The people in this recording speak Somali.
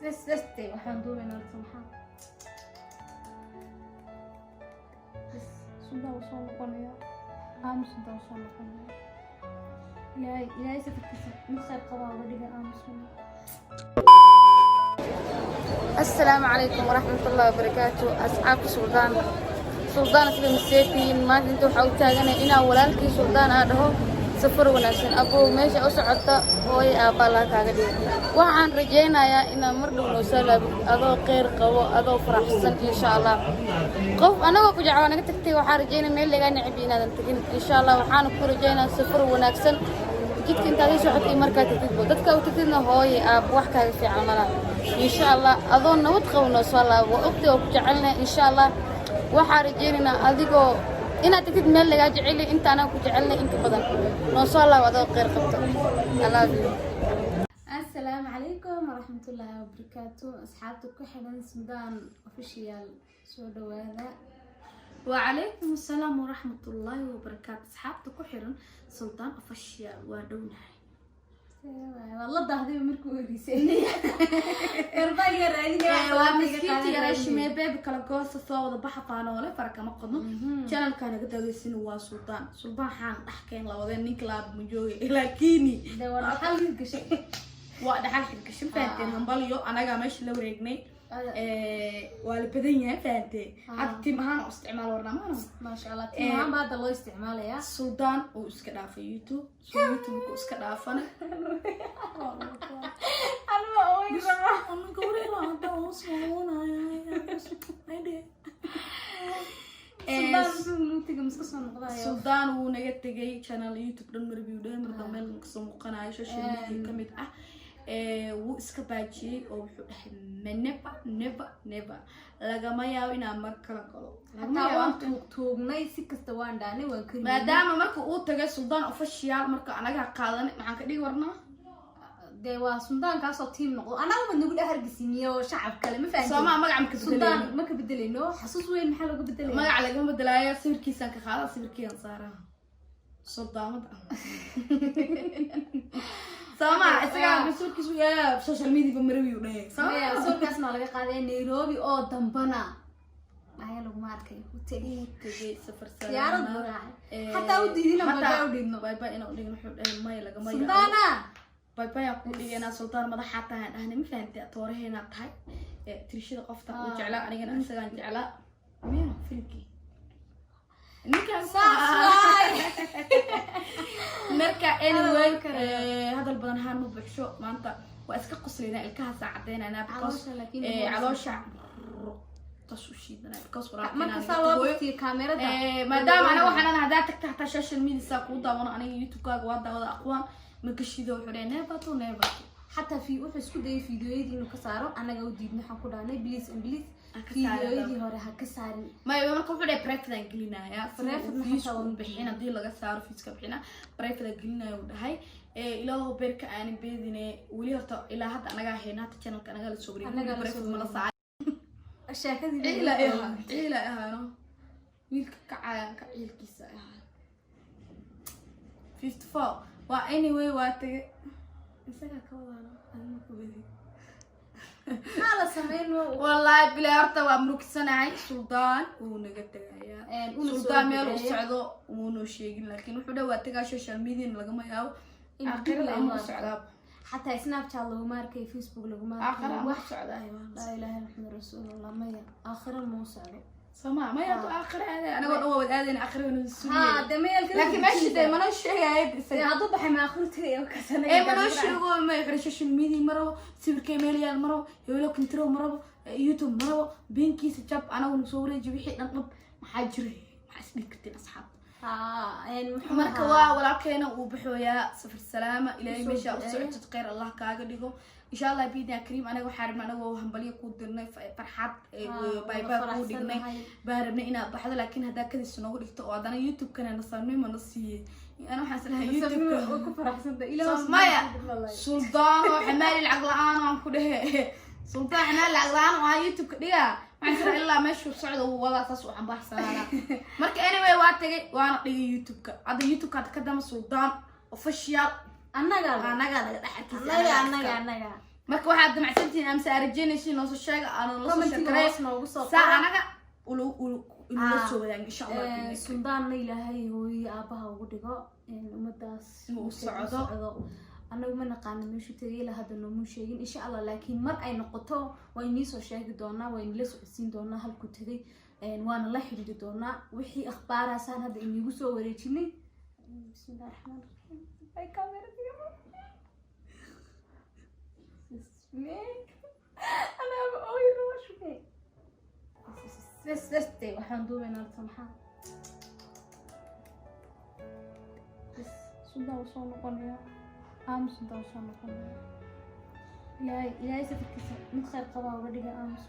Bes bes de, waxaan duubaynaa horta maxaa. Bes Suldaan wuu soo noqonayaa. Aamus, Suldaan wuu soo noqonayaa. Ilaahay, Ilaahay safarkiisa mid khayr qabaa uga dhiga. Aamus. Asalaamu calaykum waraxmatullahi wabarakaatu, asxaabta Suldaan. Suldaan sida maseetiin maanta inta waxaa u taaganay inaan walaalkii Suldaan aa dhaho safar wanaagsan, abow. Meesha u socota hooyo aabba Allah kaaga dhigo. Waxaan rajaynayaa inaan mar dhow noo soo laabid adoo kheyr qabo, adoo faraxsan, insha Allah. Qof anagoo ku jeclaa naga tagtay. Waxaan rajaynaya meel lagaa necbi inaadan tegin, insha Allah. Waxaana ku rajaynaa safar wanaagsan jidka intaad ii socotay. Markaa tagtidbo dadka u tagtidna hooye aabba wax kaaga fiican malaha, insha Allah. Adoo nabad qabo noo soo laabo. Waa ogtay oo ku jecelnahay, insha Allah. Waxaa rajaynaynaa adigoo inaad tagtid meel lagaa jeceliy inta anaa ku jecelnay inka badan. Noo soo laabo adoo kheyr qabto. I love you. Asalaamu calaykum waraxmatullaahi wabarakaatu, asxaabta ku xidhan Suldaan Official, soo dhawaada. وعليكم السلام ورحمة الله وبركاته, أصحابta ku xiran Sultan Official, waa dhownahay. Waa la daahday markii u horeysay, garbaaga raadinaya. Waa miskiinta yareeshimee beebi kala goosta, soo wada baxa, faanoole fara kama qodno. Channelka naga daaweysin waa Sultan. Sultan xaan dhex keen lawadeen ninka laaba ma joogay, laakini De waa dhaxal gashay. Waa dhaxal xilgashin, fahanteen? Hambalyo, anagaa meesha la wareegnay. Waa la badan yahay, fahanteen? Hadda team ahaan u isticmaal warnaa maana. Maasha Allah, team ahaan baa hadda loo isticmaalayaa. Suldaan uu iska dhaafay YouTube, so YouTube-ku iska dhaafana. Anuma oy rabaa. Anaga wareer hadda hoos wawanaya. Suldaan muxuu nuu tegay? Miska soo noqdayo? Suldaan wuu naga tegay channel YouTube dhan marbi uu dhahay, mar dambe meel kasoo muuqanayo social media ka mid ah. Wuu iska baajiyey oo wuxuu dhahay ma never, never, never, lagama yaabo inaan mar kala galo. Lagama Hataa yaabo. Waan tuug tuugnay, si kasta waan dhaanay, waan kari. Maadaama marka uu tagay Suldaan Official, marka anagaa qaadanay, maxaan ka dhigi warnaa? Dee waa suldaankaasoo team noqdo, annaga ma nagu dhex hargeysiiniyo shacab kale, ma fahanteen? Soomaa magaca maka Suldaan bedelayno? Ma ka bedelayno. Xasuus weyn maxaa looga bedelaya? Magaca lagama bedelaayo, sawirkiisaan ka qaada, sawirkiiaan saaraa suldaamada. Sooma isagaa sawirkiisu yaa social media ba marawi u dhahay. Maya, sawirkaasna waa laga qaaday. Nairobi oo dambana maya laguma arkay, u tegay. Uu tegay safar. Diyaarad buu raacay. Xataa u diidina bye bye u dhigno. Bye bye inaan u dhigno. Wuxuu dhahay maya, lagama yaabo. Suldaana. Bye bye aan kuu dhigaynaa. Sultaan madaxaa tahay aan dhahnay, ma fahantay? Tooraheenaa tahay. Tirishada qofta uu jeclaa, anigana isagaan jeclaa. Miya filimkii ninkaan? Saas waay. Marka anyway, Hadal kale. Hadal badan haan ma buuxsho. Maanta waa iska qoslaynaa, ilkahaasa cadaynaynaa because Caloosha laakiin caloosha tas u shiidanaa because marka walaalkeenaa saa naga loo tagayo. buftiyo kaamerada. Maadaama aniga waxaan anahay haddaa tagta hataa social media saa kuu daawano, aniga YouTube-kaaga waa daawada, aqwaan ma gashido. Wuxuu dhahay never to never to. Xataa fi wuxuu isku dayay fiidiyoyadii inuu ka saaro, annaga u diidno. Waxaan ku dhahnay, please and please, Ha ka saarin. Fiidiyoyadii hore ha ka saarin. Maya, marka wuxuu dhahay private aan gelinaya. Private ma fiisku xataa waa bixin haddii laga saaro, fiiska bixina, private aan gelinaya uu dhahay. Ilaahu beerka aanin beedine. Weli horta ilaa hadda anagaa hayna, hata channelka anagaa la soo wareegay. Anagaa la private soo ma la wareegay. saaray. Sheekadii Ciila ay ahaa, ciila ay ahaano, wiilka kacayaan ka ciilkiisa ay ahaa 54. Waa anyway, waa tagay, isagaa ka wadaano, anima ka wadi. Maxaa la sameyn? Wallaahi bilaa, horta waa murugsanahay. Suldaan wuu naga tegayaa. Una soo Suldaan meel u duceeyo. socdo wuunoo sheegin, laakiin wuxuu dha waa tegaa, social media lagama yaabo. In aakhirada dib ama u loo socdaa. Xataa Snapchat laguma arkay, Facebook laguma aakhira arkay. ama u Wax socdaa. laa ilaaha Maxamed rasuulullah. Maya, aakhira mau socdo. Soma maya, hadduu aakhira aaday anagoo dhan waa wad aadayna, aakhira waynu Ha sugayna. De meel kale. Laakiin meesha dee manoo sheegaya dee isaga. Hadduu baxay, ma aakhiro tagay oo kasanay? Ee manoo sheego, ma yaqaan social media ma rabo, sawirkay meel yaal ma rabo, hebelo kintiro ma rabo, YouTube ma rabo, beenkiisa jab anagu nagu soo wareeji wixii dhan dhab. Maxaa jiray? Maxaa isdhihi kartiin, asxaabta? Marka waa walaalkeena uu baxooyaa. Safar salaama, Ilaahay Usoo meesha u duceeyo. socotid khayr Allah kaaga dhigo, insha Allah biidni kariim. Anaga waxaa rabnay anagoo hambalyo kuu dirnay, farxad bye bye kuu dhignay baa rabnay inaad baxdo, laakiin haddaa kadis noogu dhigto oo haddana YouTube-kana nasaabnimo na siiyey, ana waxaan islahay YouTube-ka Ku faraxsanta Ilaah. Maya, Suldaan oo xamaali lacag la-aan aan ku dhehe, Suldaan xamaali lacag la-aan oo aan YouTube-ka dhigaa, waxaan israa ilaa meeshuu socda wuu wadaa, saas uu xambaarsanaana. Marka anyway, waa tagay, waana dhigay YouTube-ka. Hadda YouTube-ka hadda ka dama Suldaan Official. Annaga. Anagaa laga dhex arkiisa. Annaga, annaga, annaga. Marka waxaad damacsantihiin amse aad rajeynaysiin, noo soo sheega, aanu la soo Commentiga sheekaray hoos noogu soo saa qora. Anaga inula soo wadaag, insha Allah. Suldaanna Ilaahay hooyo aabaha ugu dhigo ummadaas Inuu u markay socdo. Annagu ma naqaano meeshuu tegay, ilaa hadda noomuu sheegin, insha Allah. Laakiin mar ay noqoto waa inii soo sheegi doonaa, waa inila socodsiin doonaa halkuu tegay. Waana la xidhiiri doonaa wixii akhbaaraasaan hadda iniigu soo wareejinay. Bismillahi raxmaan raxiim. Ay, kamerada. Bismillah. Anaaba ooyi rabo, shubey. Bes bes de, waxaan duubaynaa horta maxaa. Bas, Suldaan wuu soo noqonayaa. Aamus, Suldaan wuu soo noqonayaa. Ilaahay, Ilaahay safarkiisa mid khayr qabaa uga dhiga. Aamus.